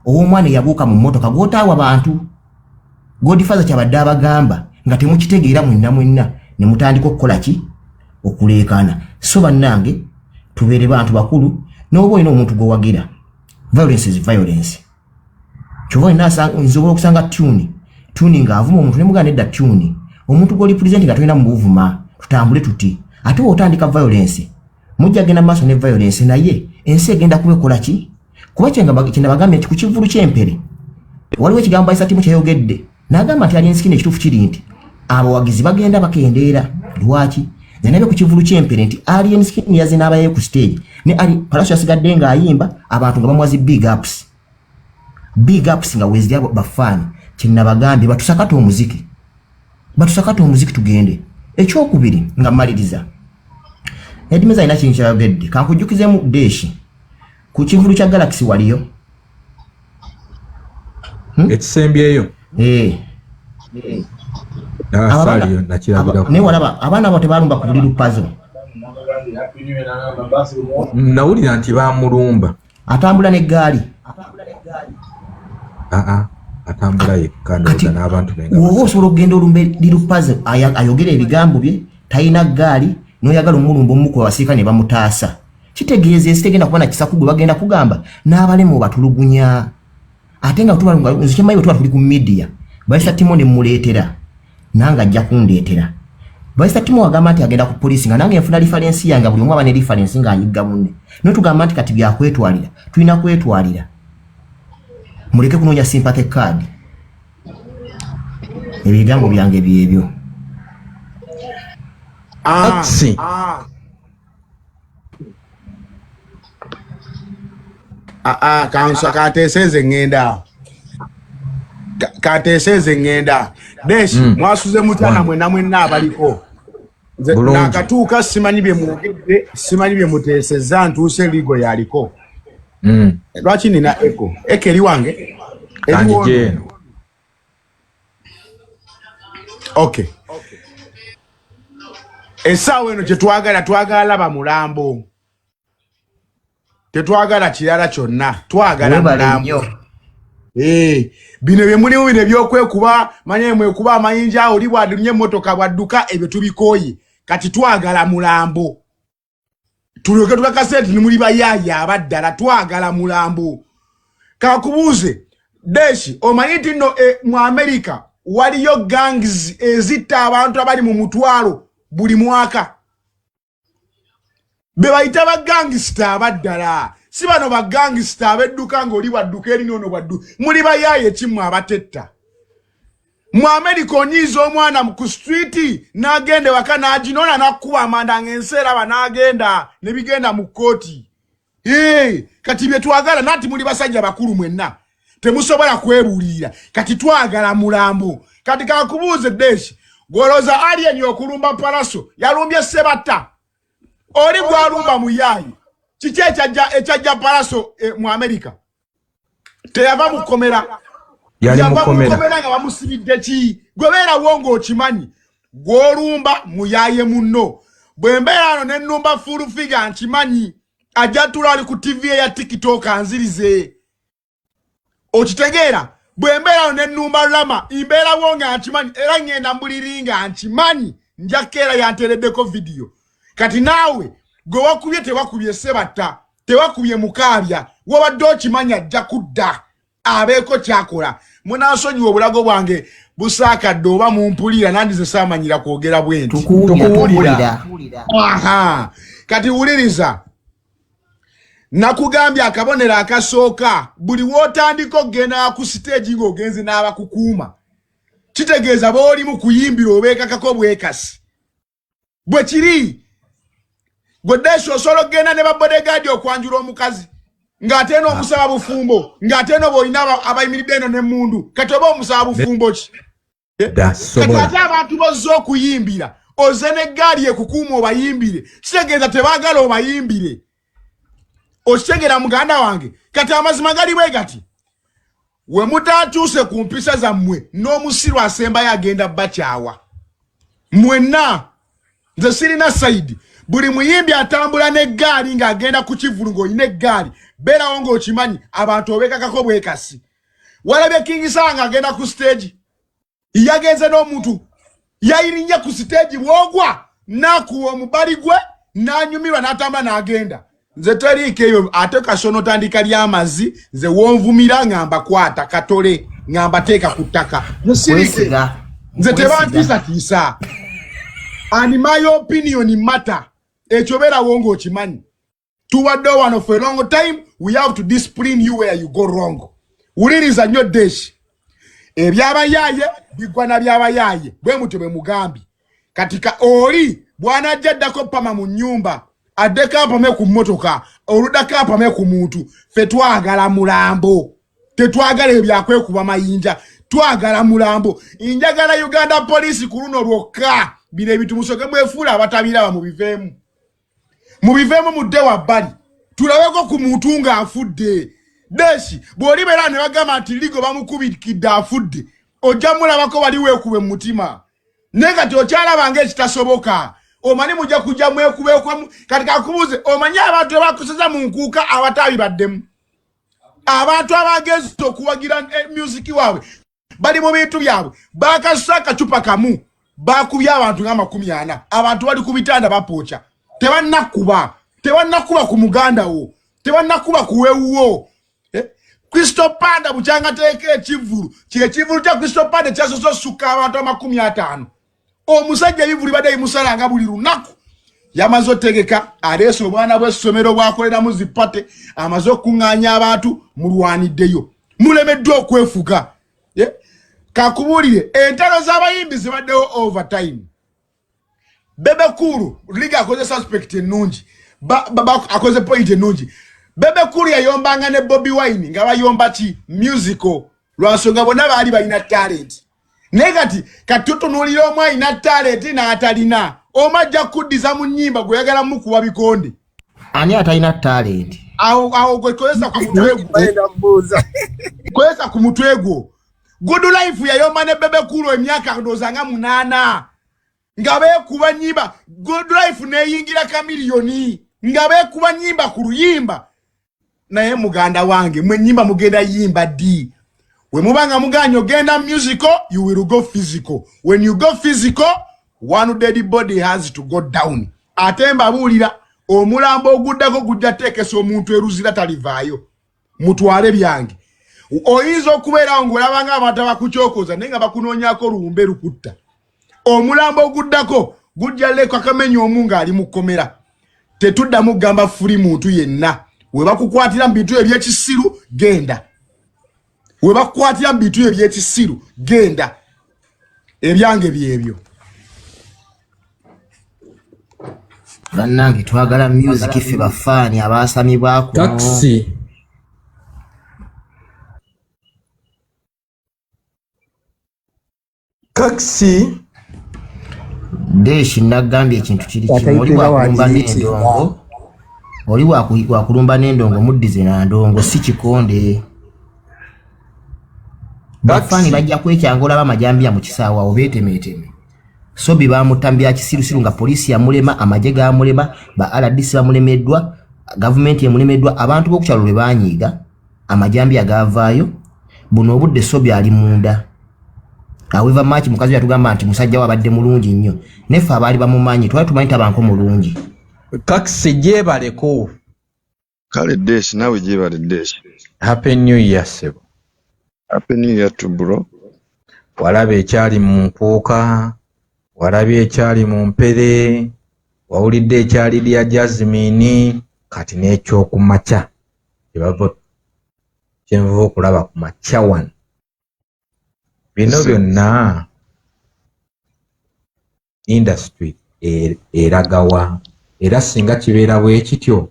ow'omwana eyabuuka mu mmotoka gw'otaawa bantu. Godfather kyabadde abagamba nga temukitegeera mwenna mwenna ne mutandika okukola ki? Okuleekaana. So bannange, tubeere bantu bakulu. N'oba olina omuntu gwewagira, violence is violence. Kyova olina nsobola okusanga tune ng'avuma omuntu ne mugamba nedda, tune omuntu gw'oli present nga tolina mubuvuma, tutambule tuti. Ate bw'otandika violence, mujja genda maaso ne violence, naye ensi egenda kuba ekola ki? Kuba kyenabagambye nti ku kivulu ky'empere waliwo ekigambo Aisa Timu kyayogedde n'agamba nti Alien Skin, ekituufu kiri nti abawagizi bagenda bakendeera. Lwaki? Nze nabye ku kivulu ky'empere nti Alien Skin yazze n'abayayo ku stage ne ali Pallaso yasigadde ng'ayimba, abantu nga bamuwa zi big ups, big ups nga weziri abo bafaani. Kyenabagambye, batusakate omuziki, batusakate omuziki, tugende. Ekyokubiri nga mmaliriza, Eddie Mezaya alina kintu kyayogedde, kankujjukizemu Deshi. Ku kivulu kya Galaxy waliyo? Ekisembyeyo? Eh. Saaliyo, nakirabirako. Naye walaba abaana abo tebalumba ku buli lupazo? Nawulira nti bamulumba. Atambula n'eggaali. Aa. Atambula yekka ndowooza n'abantu be nga Oba osobola okugenda olumbe lirupaze ayogera ebigambo bye, talina ggaali, n'oyagala omulumba omukuba, abasirikale ne bamutaasa. Kitegeeza ensi tegenda kuba na kisa kugwe. Bagenda kugamba n'abalema obatulugunya, ate nga tuba nze kyemmanyi, bwe tuba tuli ku media, Barista Timo ne muleetera, nange ajja kundeetera. Barista Timo agamba nti agenda ku poliisi, nga nange nfuna reference yange. Buli omu aba ne reference ng'ayigga munne. Naye tugamba nti kati byakwetwalira, tulina kwetwalira. Muleke kunoonya sympathy card. Ebigambo byange byebyo. Taxi. Ah, kansa kateese nze ŋŋenda. Kateese nze ŋŋenda. Deshi, mwasuze mutana mwenna mwenna abaliko? Nze Bulungi. nakatuuka, simanyi bye mwogedde, simanyi bye muteesezza, ntuuse ligo yaliko. Lwaki nina echo? Echo eri wange? Eri Kanjije wono? Eno. Okay. Essaawa eno kyetwagala, twagala laba mulambo, tetwagala kirala kyonna, twagala Webale mulambo. nnyo. Eh, bino bye mulimu, bino ebyokwekuba, manye mwekuba amayinja, oli bwadunye emmotoka bwadduka, ebyo tubikooye. Kati twagala mulambo, tulyoke tukakase nti nimuli bayaaya abaddala. Twagala mulambo. Kakubuuze Deshi, omanyi nti nno mu Amerika waliyo gangs ezitta abantu abali mu 500 buli mwaka, be bayita bagangster abaddala? Si bano bagangster abedduka ng'oli bwadduka eri noono bwaddu. Muli bayaaye kimmwe abatetta mu Amerika. Onyiiza omwana ku street, n'agenda ewaka n'aginona n'akkuba amanda ng'ensi eraba, n'agenda ne bigenda mu kkooti. Ee, kati bye twagala nati muli basajja bakulu mwenna, temusobola kwebuulirira. Kati twagala mulambo. Kati kakubuuze Deshi, gwolooza Alien okulumba Palaso yalumbye Sebatta? Oli gwalumba muyaayi. Kiki ekyajja Palaso mu Amerika? Teyava mu kkomera? Yali Yava mu mukomera. kkomera nga bamusibidde ki? Gwe beerawo ng'okimanyi gw'olumba muyaaye munno. Bwe mbeera ano ne nnumba Full Figure, nkimanyi ajja tula ali ku TV eya TikTok anzirize. Okitegeera? Bwe mbeera ano ne nnumba Rama, mbeerawo nga nkimanyi, era ŋŋenda mbuliri nga nkimanyi nja keera yanteereddeko vidiyo. Kati naawe gwe wakubye, tewakubye Sebatta, tewakubye Mukaabya, wabadde okimanyi ajja kudda abeeko kyakola. Munansonyiwa, obulago bwange busaakadde oba mumpulira, nandize saamanyira kwogera bwe nti. Tukuwulira. Tukuwulira. Tukuwulira. Aha, kati wuliriza, nakugambye akabonero akasooka, buli w'otandika okugenda ku stage ng'ogenze n'abakukuuma, kitegeeza b'olimu kuyimbira obeekakako bwekasi. Bwe kiri. Gwe Deshi, osobola okugenda ne babodyguard okwanjula omukazi ng'ate eno omusaba bufumbo, ng'ate eno bw'olina abayimiridde eno n'emmundu? Kati oba omusaba bufumbo ki? Dda Kati sobola. ate abantu bozze okuyimbira, oze n'eggaali ekukuuma obayimbire, kitegeeza tebaagala obayimbire. Okitegeera, muganda wange? Kati amazima gali bwe gati, we mutakyuse ku mpisa zammwe, n'omusiru asembayo agenda bakyawa mwenna. Nze sirina side. Buli muyimbi atambula n'eggaali ng'agenda ku kivulu, ng'olina eggaali, beerawo ng'okimanyi abantu obeekakako bwekasi. Walabye King Saha ng'agenda ku stage, yagenze n'omuntu yayirinye ku stage, bwogwa nakuwa omubali gwe n'anyumirwa n'atambula n'agenda. Nze teriiko eyo. Ate kasono tandika ly'amazzi, nze wonvumira nga mbakwata katole nga mbateeka ku ttaka. Nze siriiko. Kwesiga. Nze Kwesiga. tebantiisatiisa, and my opinion matter. Ekyo beerawo ng'okimanyi. Tubaddewo wano for a long time, we have to discipline you where you go wrong. Wuliriza nnyo Deshi, ebyabayaaye bigwa na byabayaaye, bwe mutyo bwe mugambye. Kati ka oli bw'anajja addako pama mu nnyumba, addeko apame ku mmotoka, oluddako apame ku muntu. Ffe twagala mulambo, tetwagala ebyo byakwekuba mayinja, twagala mulambo. Njagala Uganda Police ku luno lwokka. Bino ebintu musoke mwefuula abatabiraba, mubiveemu, mubiveemu, mudde wabbali tulabeko ku muntu ng'afudde. Deshi, bw'olibeera ne bagamba nti Ligo bamukubikidde afudde, ojja mulabako wali weekube mu mutima. Naye kati okyalaba ng'ekitasoboka. Omanyi mujja kujja mwekubeekwamu. Kati kakubuuze, omanyi abantu abakuseza mu nkuuka abatabibaddemu? Abantu abagezi okuwagira music waabwe bali mu bintu byabwe, bakasusa akacupa kamu, bakubye abantu nga 40. Abantu bali ku bitanda bapooca. Tebannakuba, tebannakuba ku muganda wo, tebannakuba ku wewuwo. Eh? Crystal Panda bukyanga teeka ekivvulu, kyekivvulu kya Crystal Panda ekyasoose osukka abantu 50. Omusajja ebivvulu badde bimusalanga buli lunaku, yamaze otegeka, aleese obwana bw'essomero bwakoleramu zipate, amaze okuŋŋaanya abantu. Mulwaniddeyo, mulemeddwa okwefuga. Eh? Kakubuulire, entalo z'abayimbi zibaddewo overtime. Bebe Cool liga akoze suspect ennungi, akoze point ennungi. Bebe Cool yayombanga ne Bobi Wine nga bayomba ki musical, lwansonga bonna baali balina talent. Naye kati katutunuulira omu alina talent n'atalina, omu ajja kukuddiza mu nnyimba, gweyagala mukuwa bikonde. Ani atalina talent? Awo awo gwe kozesa ku mutwe gwo, kozesa ku mutwe gwo. Good Life yayomba ne Bebe Cool emyaka ndowooza nga 8 nga beekuba nyimba. Good Life neyingira Chameleone nga beekuba nyimba ku luyimba. Naye muganda wange, mwe nyimba mugenda yimba ddi? We muba nga muganye ogenda musical, you will go physical. When you go physical, one dead body has to go down. Ate mbabuulira, omulambo oguddako gujja teekesa omuntu eruzira, talivaayo. Mutwale byange. Oyinza okubeerawo ng'olaba nga abantu abakukyokoza, naye nga bakunoonyaako lumbe lukutta. Omulambo oguddako gujja leka kamenya omu ng'ali mu kkomera. Tetuddamu kugamba fuli muntu yenna. We bakukwatira mu bintu ebyekisiru, genda. We bakukwatira mu bintu ebyekisiru, genda. Ebyange byebyo. Bannange, twagala music ffe bafaani abasamibwako. Taxi. Taxi. Deshi, nagambye ekintu kiri kimu. Oli wakulumba n'endongo, oli wakulumba n'endongo, muddize na ndongo, si kikonde. Bafaani bajja kwekyanga. Olaba amajambiya mu kisaawe awo beetemeeteme. Sobi bamutta mu bya kisirusiru nga poliisi yamulema, amagye gamulema, ba RDC bamulemeddwa, gavumenti emulemeddwa. Abantu b'okukyalo lwe banyiiga, amajambiya gavaayo. Buno obudde Sobi ali munda. However much mukazi yatugamba nti musajja we abadde mulungi nnyo, neffe abaali bamumanyi twali tumanyi tabanko mulungi. Taxi, gyebaleko. Kale Deshi, naawe gyebale Deshi. Happy New Year, sebo. Happy New Year to bro. Walaba ekyali mu nkuuka, walabye ekyali mu mpere, wawulidde ekyali lya Jasmine, kati n'ekyokumakya kyebava kyenva okulaba ku makya wano. Bino byonna industry eragawa? Era singa kibeera bwe kityo,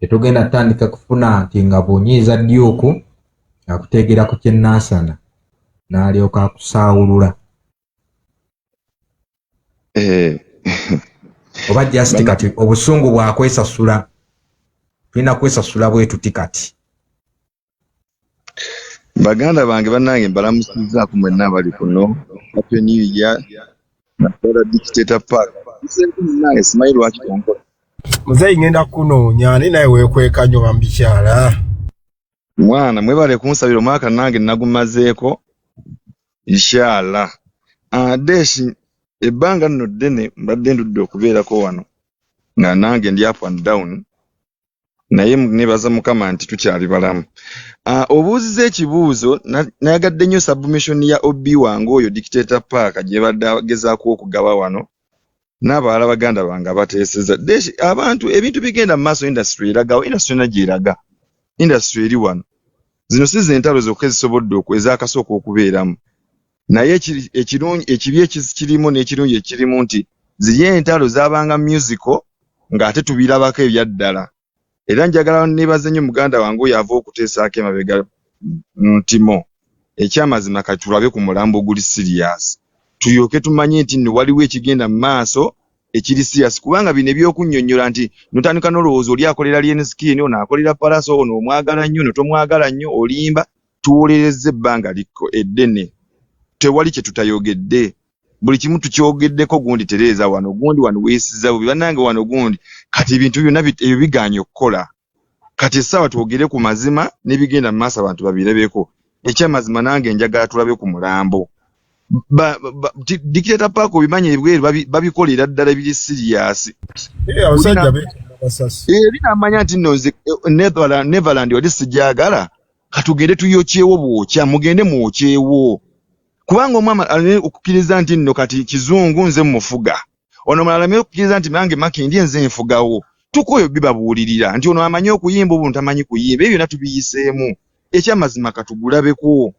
tetugenda tutandika kufuna nti nga bw'onyiiza Duke akuteegera ku kyennansana n'alyoka akusaawulula? Oba just kati obusungu bwakwesasula, tulina kwesasula bwe tuti kati. Baganda bange, bannange, mbalamusizzaako mwenna abali kuno. Happy New Year, naddala Dictator Park. Nange simanyi lwaki tonkola. Muzeeyi, ngenda kunoonya, naye naye weekweka nnyo bambikyala. Mwana, mwebale kunsabira. Omwaka nange nagumazeeko, inshallah. Deshi, ebbanga nno ddene mbadde ndudde okubeerako wano nga nange ndi up and down, naye nebaza Mukama nti tukyali balamu. Obuuziza ekibuuzo, nayagadde nnyo submission ya obi wange oyo Dictator Park gyebadde agezaako okugaba wano n'abalala baganda bange abateeseza. Deshi, abantu ebintu bigenda mu maaso, industry eragawo, industry yonna gyeraga, industry eri wano. Zino si zentalo zokka ezisobodde ezakasooka okubeeramu, naye ekirungi, ekibi ekirimu n'ekirungi ekirimu nti ziri entalo zabanga musical ng'ate tubirabako ebyaddala. Era njagala nebaze nnyo muganda wange oyo ava okuteesaako emabega ntimo. Ekyamazima, kati tulabe ku mulambo oguli serious, tulyoke tumanye nti nno waliwo ekigenda mu maaso ekiri serious, kubanga bino ebyokunnyonnyola nti notandika n'olowooza oli akolera Alien Skin, ono akolera Palaso, ono omwagala nnyo, ono tomwagala nnyo, olimba. Tuwolerezza ebbanga likko eddene, tewali kye tutayogedde, buli kimu tukyogeddeko. Gundi tereeza wano, gundi wano weesiza bubi, bannange wano gundi. Kati ebintu byonna ebyo biganye okukola. Kati essaawa twogere ku mazima n'ebigenda mu maaso abantu babirebeko. Ekyamazima nange njagala tulabe ku mulambo. Dictator Park obimanyi ebweru babikolera ddala biri serious. Abasajja beetema masasi. Eri namanya nti nno nze Neverland wali sijagala, katugende tuyokyewo bwokya, mugende mwokyewo. Kubanga omwama alina okukkiriza nti nno kati kizungu nze mufuga. Ono omulala alina okukkiriza nti nange Makindye nze nfugawo. Tukoyo bibabuulirira nti ono amanyi okuyimba oba ono tamanyi kuyimba, ebyo byonna tubiyiseemu. Ekyamazima katugulabeko.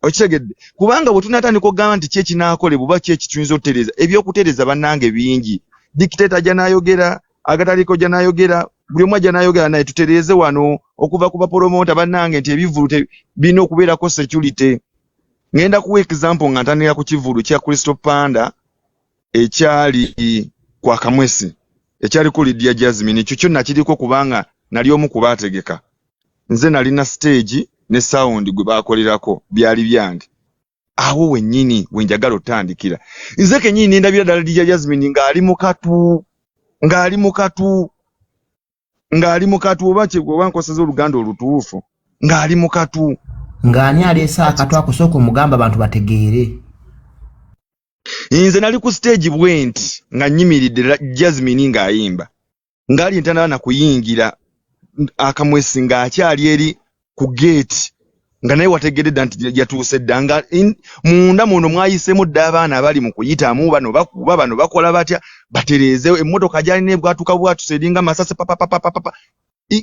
Okitegedde? Kubanga bwe tunaatandika okugamba nti ki ekinaakolebwa oba ki ekituyinza okutereeza, ebyokutereeza bannange bingi. Dictator ajja n'ayogera, agataliiko ajja n'ayogera, buli omu ajja n'ayogera, naye tutereeze wano okuva ku bapolomota bannange nti ebivvulu birina okubeerako security. Ngenda kuwa example nga ntandikira ku kivvulu kya Crystal Panda ekyali kwa Kamwesi, ekyaliko Lydia Jasmine. Ekyo kyo nakiriko kubanga nali omu ku baategeka. Nze nalina stage ne sound gwe baakolerako, byali byange. Awo wennyini we njagala otandikira. Nze kennyini ne ndabira ddala Lydia Jasmine ng'ali mu katu, ng'ali mu katu, ng'ali mu katu, oba kye oba nkoseza oluganda olutuufu, ng'ali mu katu. Ng'ani aleese akatu ako? Sooka omugamba abantu bategeere. Nze nali ku stage bwe nti nga nnyimiridde Jasmine ng'ayimba, ng'ali ntanaba na kuyingira akamwesi ng'akyali eri ku gate, nga naye wategedde dda nti yatuuse dda, nga munda muno mwayiseemu dda abaana abali mu kuyitamu, bano bakuba, bano bakola batya, batereeze emmotoka gy'alina ebwatuka bwatuse eringa masasi papapapapapa.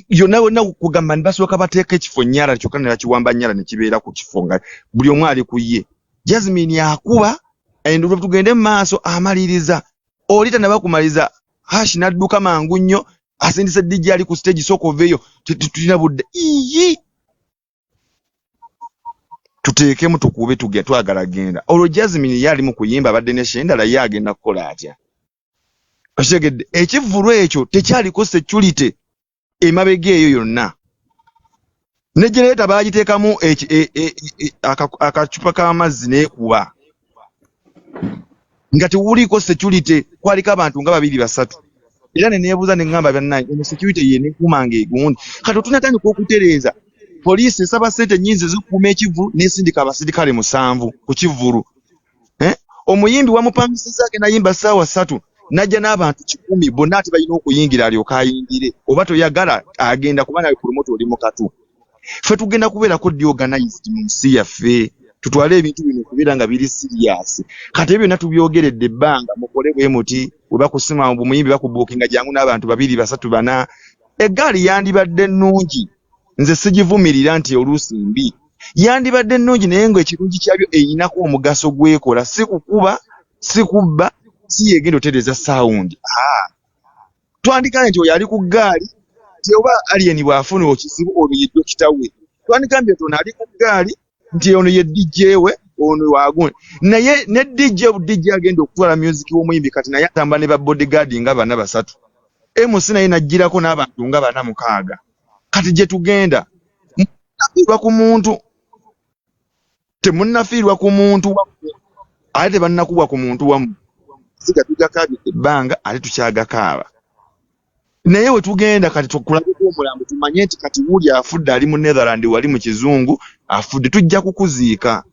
Yonna yonna kugamba ne basooka bateeka ekifo nnyala, kyokka ne bakiwamba nnyala ne kibeera ku kifo nga buli omu ali ku ye. Jasmine akuba endulo, tugende mu maaso, amaliriza oli tannaba kumaliriza, Hash n'adduka mangu nnyo asindise DJ ali ku stage, sooka oveeyo, tulina budde. Iyi tuteekemu tukube twagala genda. Olwo Jasmine ye ali mu kuyimba abadde ne Shendala, ye agenda kukola atya? Okitegedde? Ekivvulu ekyo tekyaliko security emabega eyo yonna, ne generator baagiteekamu akacupa k'amazzi n'ekuba nga tewuliiko security, kwaliko abantu nga babiri basatu. Era ne neebuuza ne ŋŋamba bannange, eno security ye nekuumanga egundi. Kati tunatandika okutereeza, poliisi esaba ssente nnyingi ez'okukuuma ekivvulu, n'esindika abasirikale 7 ku kivvulu. Omuyimbi wamupangisizza agenda yimba ssaawa 3, n'ajja n'abantu 100 bonna, ate balina okuyingira alyoke ayingire, oba toyagala agenda kuba nawe promoter oli mu katu. Ffe tugenda kubeerako ddi organized mu nsi yaffe, tutwale ebintu bino okubeera nga biri serious? Kati ebyo byonna tubyogeredde ebbanga, mukole bwe muti, bwe bakusima omuyimbi bakubuukinga jangu n'abantu 2 3 4. Eggaali yandibadde nnungi, nze sigivumirira nti oluusi mbi, yandibadde nnungi, naye ng'ekirungi kyabyo eyinako omugaso gwekola, si kukuba, si kubba, si yegenda otereeza sound. Twandikane nti oyo ali ku ggaali, nti oba Alien bw'afuna okizibu ono ye dokita we, twandigambye nti ono ali ku ggaali, nti ono ye DJ we, ono wagundi. Naye ne DJ, DJ agenda okutwala music w'omuyimbi kati naye atambula ne ba bodyguard nga 4 3, MC naye n'aggyirako n'abantu nga 4 6. Kati gye tugenda munafiirwa ku muntu, temunnafiirwa ku muntu wammwe, ate tebannakubwa ku muntu wammwe. Siga tugakaabidde ebbanga ate tukyagakaaba, naye we tugenda kati tukulabeko omulambo, tumanye nti kati wuuli afudde ali mu Netherland, wali mu kizungu afudde, tujja kukuziika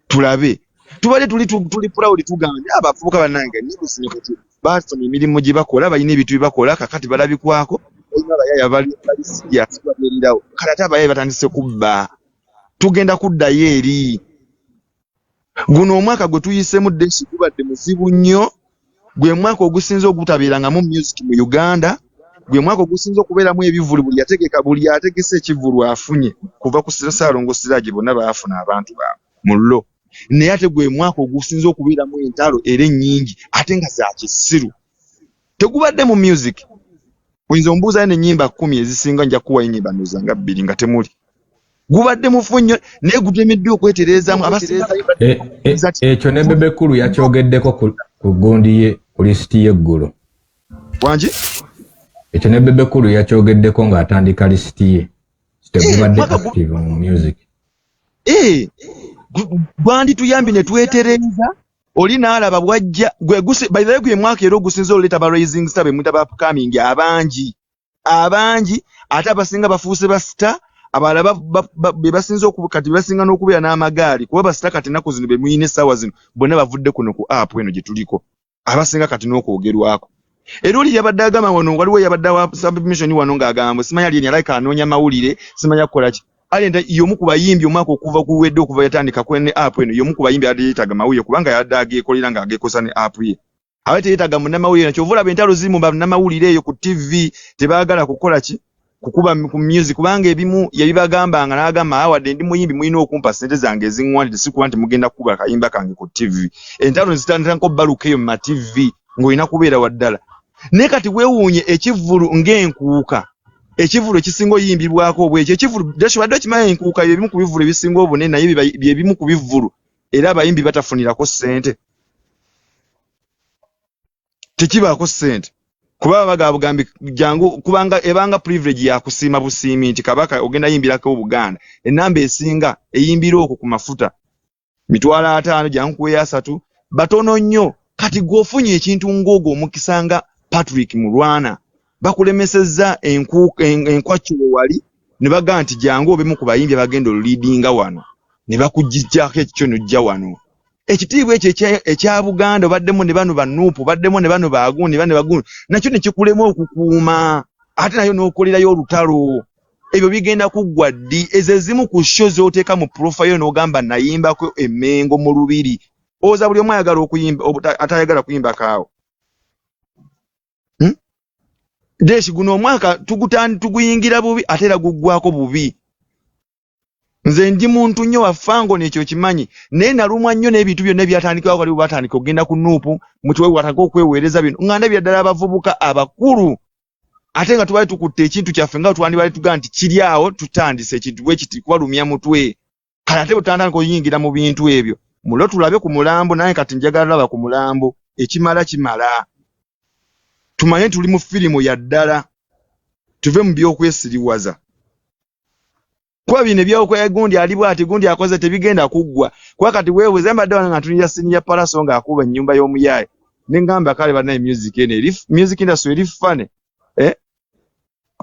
tulabe. Tubadde tuli proud, tugambye abavubuka bannange ennaku zino kati bafuna emirimu gye bakola, balina ebintu bye bakola, kakati balabikwako, balina abayaya bali serious babeererawo. Kati ate abayaya batandise kubba, tugenda kuddayo eri. Guno omwaka gwe tuyiseemu desi gubadde muzibu nnyo, gwe mwaka ogusinze ogutabeerangamu music mu Uganda, gwe mwaka ogusinze okubeeramu ebivvulu. Buli yategeka, buli ategese ekivvulu afunye kuva ku Ssaalongo Siraje, bonna baafuna abantu baabwe mu llo, naye ate gwe mwaka ogusinze okubeeramu entalo era ennyingi ate nga za kisiru. Tegubadde mu music. Oyinza ombuuzayo n'ennyimba 10 ezisinga, nja kukuwayo ennyimba ndowooza nga bbiri nga temuli. Gubadde mufu nnyo, naye gutemeddwa okwetereezaamu abasinga. Ekyo ne Bebe Cool yakyogeddeko ku gundi ye, ku lisiti y'eggulo. Wangi? Ekyo ne Bebe Cool yakyogeddeko ng'atandika lisiti ye, tegubadde active mu music. Gwandituyambye ne twetereeza, oli n'alaba bwajja. Gwe by the way, gwe mwaka era ogusinze oleeta ba rising star, be muyita ba upcoming abangi. Abangi ate abasinga bafuuse ba star, abalala be basinze kati basinga n'okubeera n'amagaali, kuba ba star kati ennaku zino be muyina essaawa zino bonna bavudde kuno ku app eno gye tuliko, abasinga kati n'okwogerwako. Era oli yabadde agamba wano, waliwo yabadde awa submission wano ng'agamba simanya Alien alayika anoonya mawulire, simanya kukola ki. Alien y'omu ku bayimbi omwaka okuva guwedde, okuva yatandika ku ne app eno, y'omu ku bayimbi abadde yeetaaga mawulire, kubanga yabadde ageekolera ng'ageekosa ne app ye, abe teyeetaaga munnamawulire. Kyova olaba entalo ziri mu bannamawulire eyo ku TV, tebaagala kukola ki, kukuba ku music, kubanga ebimu yabibagambanga n'agamba, awadde ndi muyimbi, mulina okumpa ssente zange eziŋŋwanidde, si kuba nti mugenda kukuba kayimba kange ku TV. Entalo ne zitandika baluka eyo mu ma TV ng'olina kubeera waddala. Naye kati weewuunye ekivvulu ng'enkuuka, ekivvulu ekisinga oyimbibwako obwekyo ekivvulu badde okimanyi, enkuuka byebimu ku bivvulu ebisinga obunene, naye byebimu ku bivvulu era abayimbi batafunirako ssente, tekibaako ssente, kuba bagaba bugambi jangu, kubanga ebanga privilege ya kusiima busiimi nti kabaka ogenda yimbirako Obuganda. Enamba esinga eyimbira okwo ku mafuta 500,000, jangu kuweyo 300, batono nnyo. Kati gw'ofunye ekintu ng'ogwo omukisa nga Patrick Mulwana, bakulemesezza enkwacyo wali ne bagamba nti jangu obemu ku bayimbi abagenda oluliidinga wano, ne bakugijjako ekikyo n'ojja wano. Ekitiibwa ekyo ekya Buganda obaddemu ne bano banuupu, obaddemu ne bano bagundi, ne bano bagundi, nakyo ne kikulema okukuuma, ate nayo n'okolerayo olutalo. Ebyo bigenda kuggwa ddi? Ezo ezimu ku show z'oteeka mu profile n'ogamba nayimbako Emmengo mu Lubiri, oza buli omu ayagala okuyimba, atayagala kuyimbako awo. Deshi guno omwaka tuguyingira bubi, ate era guggwako bubi. Nze ndi muntu nnyo wa fango, nekyo kimanyi, naye nalumwa nnyo n'ebintu byonna ebyatandikibwawo. Kali batandika okugenda ku nuupu mukiwe, watandika okweweereza bino nga ndabira ddala abavubuka abakulu, ate nga tubadde tukutte ekintu kyaffe nga twandibadde tugamba nti kiri awo, tutandise ekintu bwe kiti kubalumya mutwe. Kale ate bwe tutandika oyingira mu bintu ebyo, mulo tulabe ku mulambo. Naye kati njagala laba ku mulambo, ekimala kimala, tumanye tuli mu firimu ya ddala, tuve mu by'okwesiriwaza, kuba bino ebyokwe gundi ali bwati, gundi akoze, tebigenda kuggwa. Kuba kati weebuuza, mbadde wano nga ntunulira scene ya Palaso ng'akuba ennyumba y'omuyaaye, ne ngamba kale bannaye, music eno eri, music industry eri funny, eh?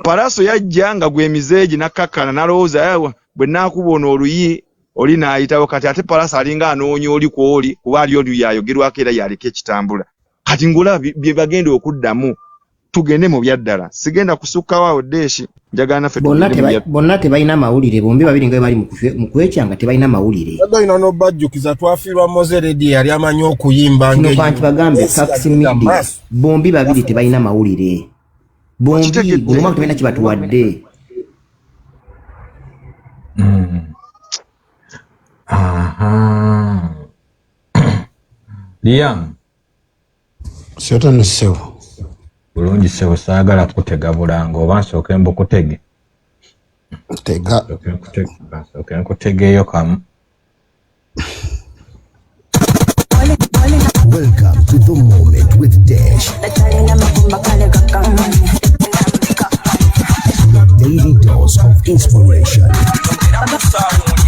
Palaso yajja nga gwe mizeegi nakkakkana n'alowooza bwe naakuba ono oluyi oli n'ayitawo. Kati ate Palaso alinga anoonya oli ku oli, kuba ali oli yayogerwako era yaliko ekitambula. Kati ng'olaba bye bagenda okuddamu. Tugende mu byaddala, sigenda kusukkawo awo. Deeshi, njagala naffe bonna tebalina mawulire, bombi babiri nga bali mu kwekyanga, tebalina mawulire. Badde olina n'obajjukiza twafiirwa Moze Radio yali amanyi okuyimba. Kino kanti bagambe Taxi Media, bombi babiri tebalina mawulire, bombi guno omwaka tebalina kibatuwadde. Aha. Liam. Sotano ssebo. Bulungi ssebo, saagala kutega bulango, oba nsooke mbukutege? Tega. Nsooke nkutegeeyo kamu. Welcome to The Moment with Dash. Your daily dose of inspiration,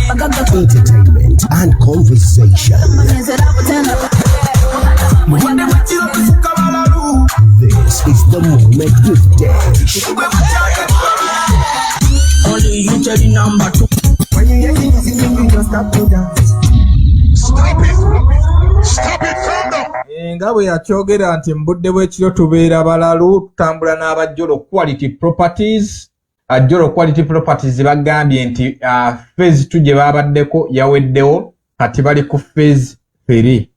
entertainment, and conversation. This is The Moment with Dash. Only you tell the number two. When you hear the music, you just stop to dance. Stop it! Stop it! Calm down! Nga bwe yakyogera nti mu budde bw'ekiro tubeera balalu, tutambula n'abajjolo Quality Properties. Ajjolo Quality Properties bagambye nti phase 2 gye babaddeko yaweddewo, kati bali ku phase 3,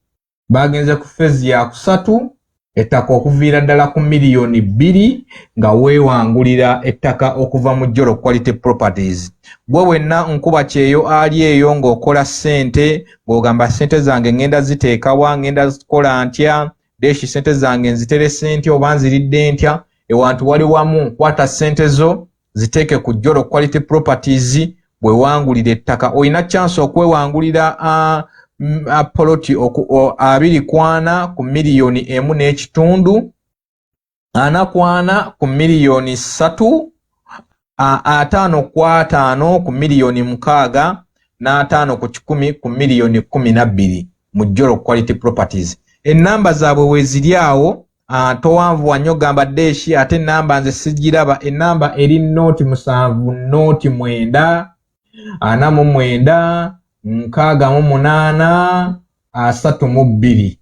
bagenze ku phase yakusatu. Ettaka okuviira ddala ku 2 miliyoni nga weewangulira ettaka okuva mu Jolo Quality Properties. Gwe wenna nkuba kyeyo ali eyo ng'okola ssente, ng'ogamba ssente zange ŋŋenda ziteekawa, ŋŋenda zikola ntya, deshi ssente zange nziterese ntya oba nziridde ntya, ewantu wali wamu, kwata ssente zo ziteeke ku Jolo Quality Properties. Bwewangulira ettaka olina chance okwewangulira poloti 24 ku 1.5 miliyoni, 44 ku 3 miliyoni, 55 ku 6 miliyoni, n'150 ku 12 miliyoni mu Jolo Quality Properties. Enamba zaabwe weeziri awo. Towanvuwa nnyo, gamba Deshi ate enamba nze sigiraba. Enamba eri 07 09 49 68 32,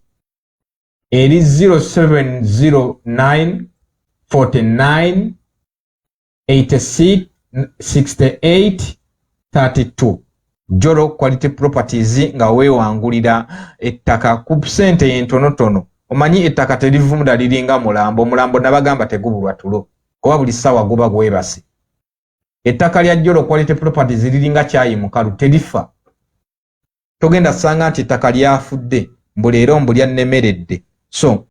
eri 0709 49 86 68 32. Jolo Quality Properties, nga weewangulira ettaka ku ssente entonotono. Omanyi ettaka terivunda, liringa mulambo. Omulambo nabagamba tegubulwa tulo, kuba buli ssaawa guba gwebase. Ettaka lya Jolo Quality Properties liringa kyayi mukalu, terifa. Togenda sanga nti ettaka lyafudde, mbu leero mbu lyannemeredde. So